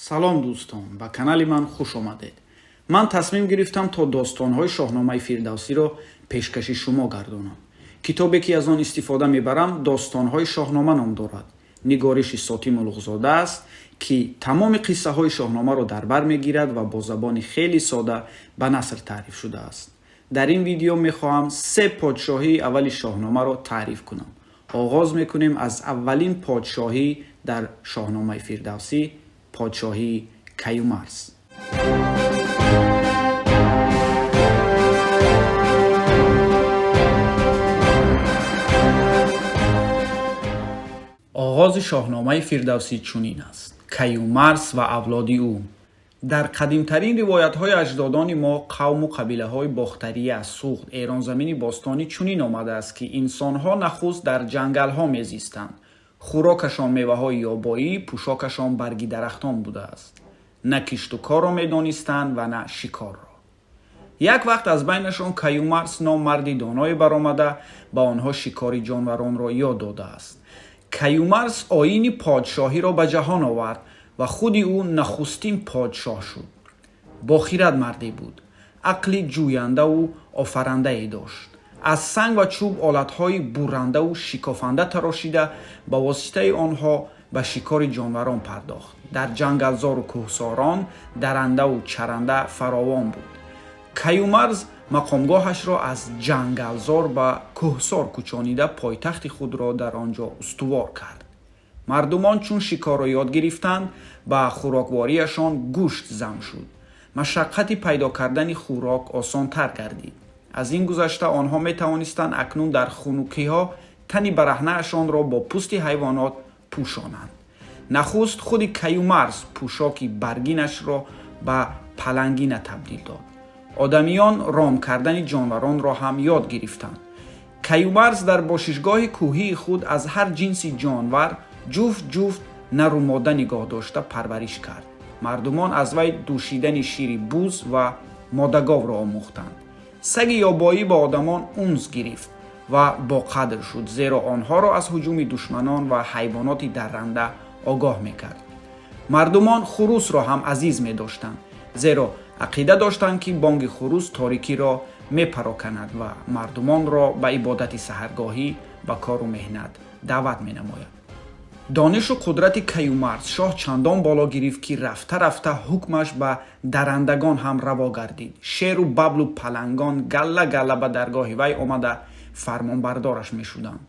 Салом, дӯстон, ба канали ман хуш омадед. Ман тасмим гирифтам, то достонҳои Шоҳномаи Фирдавсиро пешкаши шумо гардонам. Китобе, ки аз он истифода мебарам, «Достонҳои Шоҳнома» ном дорад. Нигориши Сотим Улуғзода аст, ки тамоми қиссаҳои Шоҳномаро дар бар мегирад ва бо забони хеле сода ба наср таъриф шудааст. Дар ин видео мехоҳам се подшоҳии аввали Шоҳномаро таъриф кунам. Оғоз мекунем аз аввалин подшоҳӣ дар Шоҳномаи Фирдавсӣ, подшоҳии Каюмарс. Оғози Шоҳномаи Фирдавсӣ чунин аст: Каюмарс ва авлоди ӯ. Дар қадимтарин ривоятҳои аҷдодони мо, қавму қабилаҳои Бохтария, Суғд, Эронзамини бостонӣ, чунин омадааст, ки инсонҳо нахуст дар ҷангалҳо мезистанд. Хӯрокашон меваҳои ёбоӣ, пӯшокашон барги дарахтон будааст. На кишту корро медонистанд ва на шикорро. Як вақт аз байнашон Каюмарс ном марди доное баромада, ба онҳо шикори ҷонваронро ёд додааст. Каюмарс оини подшоҳиро ба ҷаҳон овард ва худи ӯ нахустин подшоҳ шуд. Бохирад марде буд, ақли ҷӯяндаву офарандае дошт. Аз санг ва чӯб олатҳои буррандаву шикофанда тарошида, ба воситаи онҳо ба шикори ҷонварон пардохт. Дар ҷангалзору кӯҳсорон дарандаву чаранда фаровон буд. Каюмарз мақомгоҳашро аз ҷангалзор ба кӯҳсор кӯчонида, пойтахти худро дар он ҷо устувор кард. Мардумон чун шикорро ёд гирифтанд, ба хӯроквориашон гӯшт зам шуд. Машаққати пайдо кардани хӯрок осонтар гардид. Аз ин гузашта, онҳо метавонистанд акнун дар хунукиҳо тани бараҳнаашонро бо пӯсти ҳайвонот пӯшонанд. Нахуст худи Каюмарз пӯшоки баргинашро ба палангина табдил дод. Одамиён ром кардани ҷонваронро ҳам ёд гирифтанд. Каюмарз дар бошишгоҳи кӯҳии худ аз ҳар ҷинси ҷонвар ҷуфт ҷуфт нару мода нигоҳ дошта, парвариш кард. Мардумон аз вай дӯшидани шири буз ва модаговро омӯхтанд. Саги ёбоӣ ба одамон унс гирифт ва боқадр шуд, зеро онҳоро аз ҳуҷуми душманон ва ҳайвоноти дарранда огоҳ мекард. Мардумон хурусро ҳам азиз медоштанд, зеро ақида доштанд, ки бонги хурус торикиро мепароканад ва мардумонро ба ибодати саҳаргоҳӣ, ба кору меҳнат даъват менамояд. Донишу қудрати Каюмарс шоҳ чандон боло гирифт, ки рафта рафта ҳукмаш ба дарандагон ҳам раво гардид. Шеру баблу палангон галла галла ба даргоҳи вай омада, фармонбардораш мешуданд.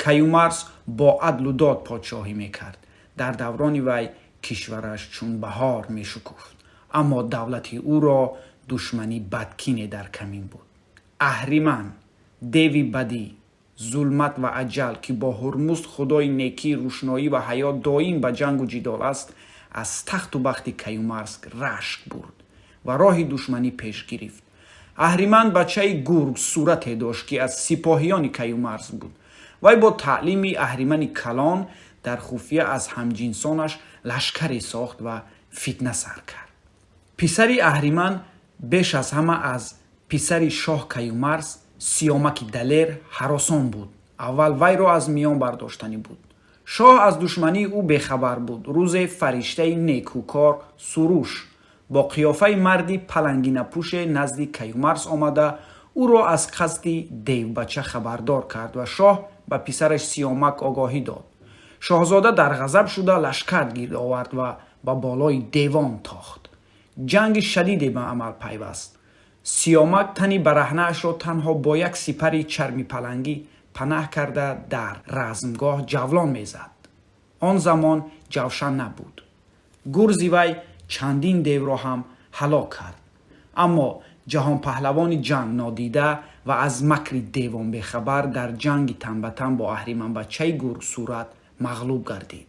Каюмарс бо адлу дод подшоҳӣ мекард. Дар даврони вай кишвараш чун баҳор мешукуфт. Аммо давлати ӯро душмани бадкине дар камин буд. Аҳриман, деви бадӣ, зулмат ва аҷал, ки бо Ҳурмузд, худои некӣ, рӯшноӣ ва ҳаёт, доим ба ҷангу ҷидол аст, аз тахту бахти Каюмарс рашк бурд ва роҳи душманӣ пеш гирифт. Аҳриман бачаи гург сурате дошт, ки аз сипоҳиёни Каюмарс буд. Вай бо таълими Аҳримани калон дар хуфия аз ҳамҷинсонаш лашкаре сохт ва фитна сар кард. Писари Аҳриман беш аз ҳама аз писари шоҳ Каюмарс, Сиёмаки далер, ҳаросон буд. Аввал вайро аз миён бардоштанӣ буд. Шоҳ аз душмании ӯ бехабар буд. Рӯзе фариштаи некӯкор Суруш бо қиёфаи марди палангинапӯше назди Каюмарс омада, ӯро аз қасди девбача хабардор кард ва шоҳ ба писараш Сиёмак огоҳӣ дод. Шоҳзода дар ғазаб шуда, лашкар гирд овард ва ба болои девон тохт. Ҷанги шадиде ба амал пайваст. Сиёмак тани бараҳнаашро танҳо бо як сипари чарми палангӣ панаҳ карда, дар размгоҳ ҷавлон мезад. Он замон ҷавшан набуд. Гурзи вай чандин девро ҳам ҳалок кард. Аммо ҷаҳонпаҳлавони ҷанг нодида ва аз макри девон бехабар дар ҷанги танбатан бо аҳриманбачаи гургсурат мағлуб гардид.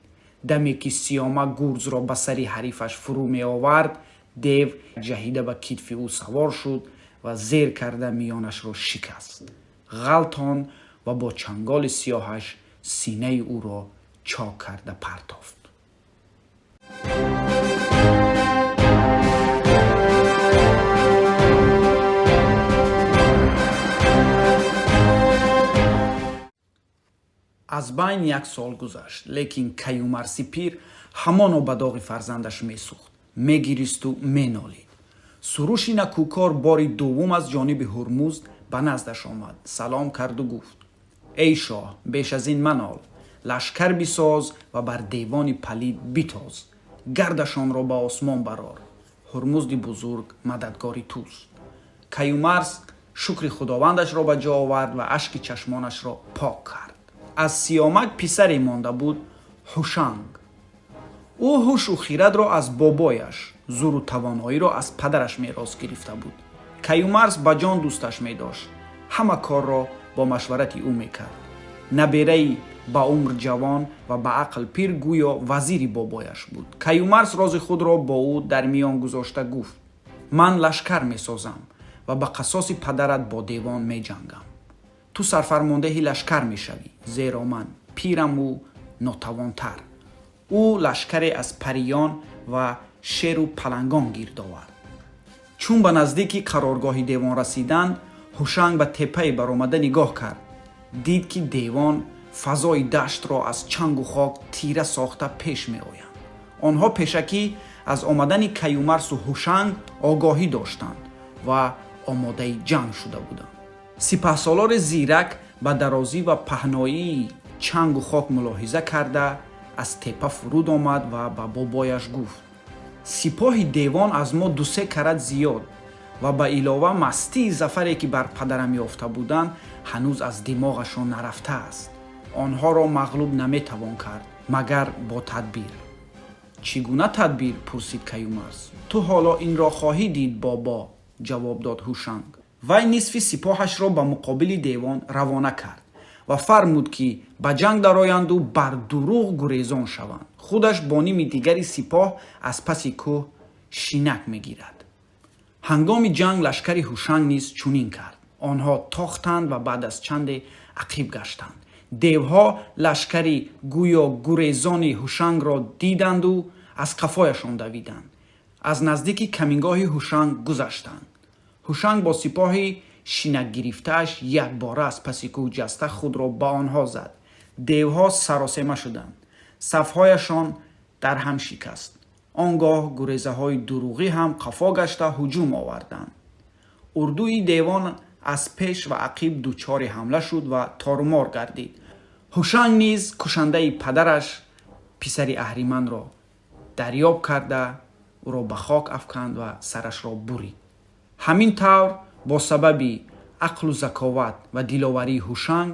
Даме ки Сиёмак гурзро ба сари ҳарифаш фурӯ меовард, дев ҷаҳида ба китфи ӯ савор шуд ва зер карда миёнашро шикаст, ғалтон ва бо чанголи сиёҳаш синаи ӯро чок карда партофт. Аз байн як сол гузашт, лекин Каюмарси пир ҳамоно ба доғи фарзандаш месӯхт. Мегиристу менолид. Суруши накӯкор бори дуввум аз ҷониби Ҳурмузд ба наздаш омад, салом карду гуфт: «Эй шоҳ, беш аз ин манол, лашкар бисоз ва бар девони палид битоз, гардашонро ба осмон барор. Ҳурмузди бузург мададгори туст». Каюмарс шукри худовандашро ба ҷо овард ва ашки чашмонашро пок кард. Аз Сиёмак писаре монда буд, Ҳушанг. Ӯ ҳушу хирадро аз бобояш, зуру тавоноиро аз падараш мерос гирифта буд. Каюмарс ба ҷон дӯсташ медошт, ҳама корро бо машварати ӯ мекард. Набераи ба умр ҷавон ва ба ақл пир гӯё вазири бобояш буд. Каюмарс рози худро бо ӯ дар миён гузошта гуфт: «Ман лашкар месозам ва ба қасоси падарат бо девон меҷангам. Ту сарфармондеҳи лашкар мешавӣ, зеро ман пираму нотавонтар». Ӯ лашкаре аз париён ва шеру палангон гирд овард. Чун ба наздики қароргоҳи девон расиданд, Ҳушанг ба теппае баромада нигоҳ кард. Дид, ки девон фазои даштро аз чангу хок тира сохта пеш меоянд. Онҳо пешакӣ аз омадани Каюмарсу Ҳушанг огоҳӣ доштанд ва омодаи ҷанг шуда буданд. Сипаҳсолори зирак ба дарозӣ ва паҳноии чангу хок мулоҳиза карда, аз теппа фуруд омад ва ба бобояш гуфт: «Сипоҳи девон аз мо дусе карат зиёд ва ба илова мастии зафаре, ки бар падарам ёфта буданд, ҳанӯз аз димоғашон нарафтааст. Онҳоро мағлуб наметавон кард, магар бо тадбир». «Чӣ гуна тадбир?» — пурсид Каюмарс. «Ту ҳоло инро хоҳӣ дид, бобо», — ҷавоб дод Ҳушанг. Вай нисфи сипоҳашро ба муқобили девон равона кард ва фармуд, ки ба ҷанг дароянду бар дурӯғ гурезон шаванд. Худаш бо ними дигари сипоҳ аз паси кӯҳ шинак мегирад. Ҳангоми ҷанг лашкари Ҳушанг низ чунин кард. Онҳо тохтанд ва баъд аз чанде ақиб гаштанд. Девҳо лашкари гӯё гурезони Ҳушангро диданду аз қафояшон давиданд, аз наздики камингоҳи Ҳушанг гузаштанд. Ҳушанг бо сипоҳи шинакгирифтааш якбора аз паси кӯҳ ҷаста, худро ба онҳо зад. Девҳо саросема шуданд, сафҳояшон дар ҳам шикаст. Он гоҳ гурезаҳои дурӯғӣ ҳам қафо гашта ҳуҷум оварданд. Урдуи девон аз пеш ва ақиб дучори ҳамла шуд ва торумор гардид. Ҳушанг низ кушандаи падараш, писари аҳриманро дарёб карда, ӯро ба хок афканд ва сарашро бурид. Ҳамин тавр, бо сабаби ақлу заковат ва диловарии Ҳушанг,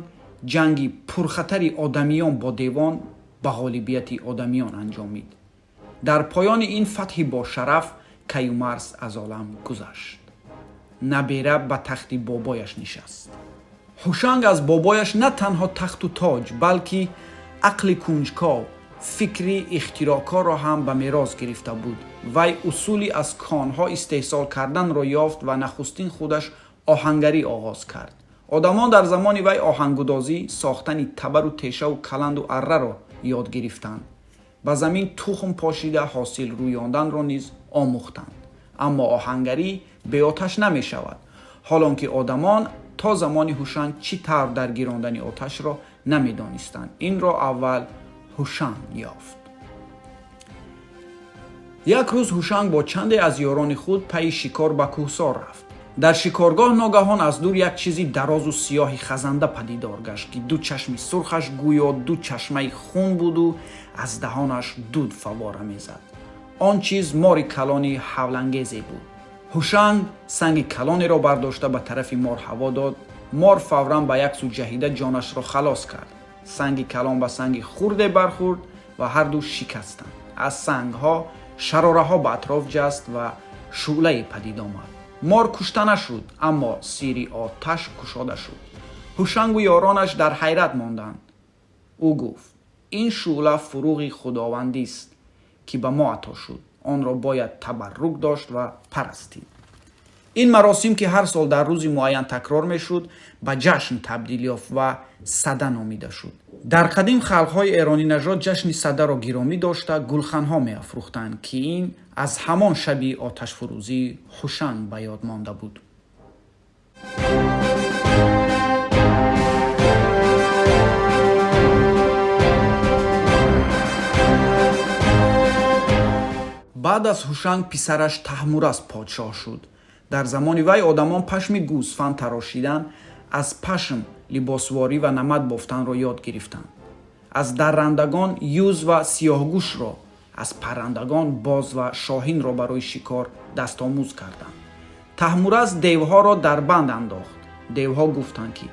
ҷанги пурхатари одамиён бо девон ба ғолибияти одамиён анҷомид. Дар поёни ин фатҳи бошараф Каюмарс аз олам гузашт. Набера ба тахти бобояш нишаст. Ҳушанг аз бобояш на танҳо тахту тоҷ, балки ақли кунҷков, фикри ихтироъкорро ҳам ба мерос гирифта буд. Вай усули аз конҳо истеҳсол карданро ёфт ва нахустин худаш оҳангарӣ оғоз кард. Одамон дар замони вай оҳангудозӣ, сохтани табару тешаву каланду арраро ёд гирифтанд, ба замин тухм пошида ҳосил рӯёнданро низ омӯхтанд. Аммо оҳангарӣ беоташ намешавад, ҳолон ки одамон то замони Ҳушанг чӣ тавр даргирондани оташро намедонистанд. Инро аввал Ҳушанг ёфт. Як рӯз Ҳушанг бо чанде аз ёрони худ пайи шикор ба кӯҳсор рафт. Дар шикоргоҳ ногаҳон аз дур як чизи дарозу сиёҳи хазанда падидор гашт, ки ду чашми сурхаш гӯё ду чашмаи хун буду аз даҳонаш дуд фаввора мезад. Он чиз мори калони ҳавлангезе буд. Ҳушанг санги калонеро бардошта ба тарафи мор ҳаво дод. Мор фавран ба як сӯ ҷаҳида ҷонашро халос кард. Санги калон ба санги хурде бархӯрд ва ҳарду шикастанд. Аз сангҳо шарораҳо ба атроф ҷаст ва шӯълае падид омад. Мор кушта нашуд, аммо сири оташ кушода шуд. Ҳушангу ёронаш дар ҳайрат монданд. Ӯ гуфт: «Ин шӯъла фуруғи худовандист, ки ба мо ато шуд. Онро бояд табаррук дошт ва парастид». Ин маросим, ки ҳар сол дар рӯзи муайян такрор мешуд, ба ҷашн табдил ёфт ва Сада номида шуд. Дар қадим халқҳои эронинажод ҷашни Садаро гиромӣ дошта, гулханҳо меафрӯхтанд, ки ин аз ҳамон шаби оташфурӯзии Ҳушанг ба ёд монда буд. Баъд аз Ҳушанг писараш Таҳмурас подшоҳ шуд. Дар замони вай одамон пашми гӯсфанд тарошидан, аз пашм либосворӣ ва намад бофтанро ёд гирифтанд. Аз даррандагон юз ва сиёҳгӯшро, аз паррандагон боз ва шоҳинро барои шикор дастомӯз карданд. Таҳмурас девҳоро дар банд андохт. Девҳо гуфтанд, ки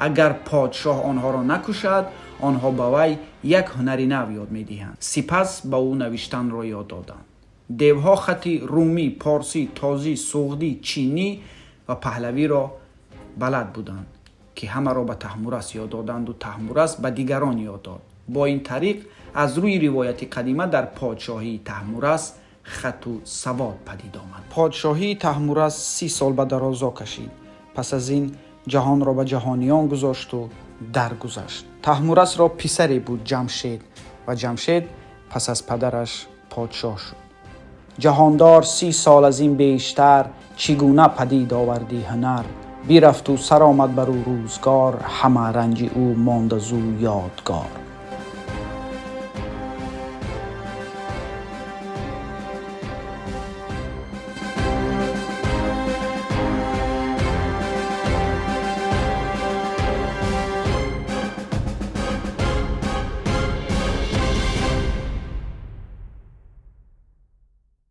агар подшоҳ онҳоро накушад, онҳо ба вай як ҳунари нав ёд медиҳанд. Сипас ба ӯ навиштанро ёд доданд. Девҳо хати румӣ, порсӣ, тозӣ, суғдӣ, чинӣ ва паҳлавиро балад буданд, ки ҳамаро ба Таҳмурас ёд доданду Таҳмурас ба дигарон ёд дод. Бо ин тариқ, аз рӯи ривояти қадима, дар подшоҳии Таҳмурас хату савод падид омад. Подшоҳии Таҳмурас 30 сол ба дарозо кашид. Пас аз ин ҷаҳонро ба ҷаҳониён гузошту даргузашт. Таҳмурасро писаре буд, Ҷамшед, ва Ҷамшед пас аз падараш подшоҳ шуд. Ҷаҳондор, 30 сол аз ин бештар чӣ гуна падид овардӣ ҳунар? Бирафту сар омад бар ӯ рӯзгор, ҳама ранҷи ӯ монд аз ӯ ёдгор.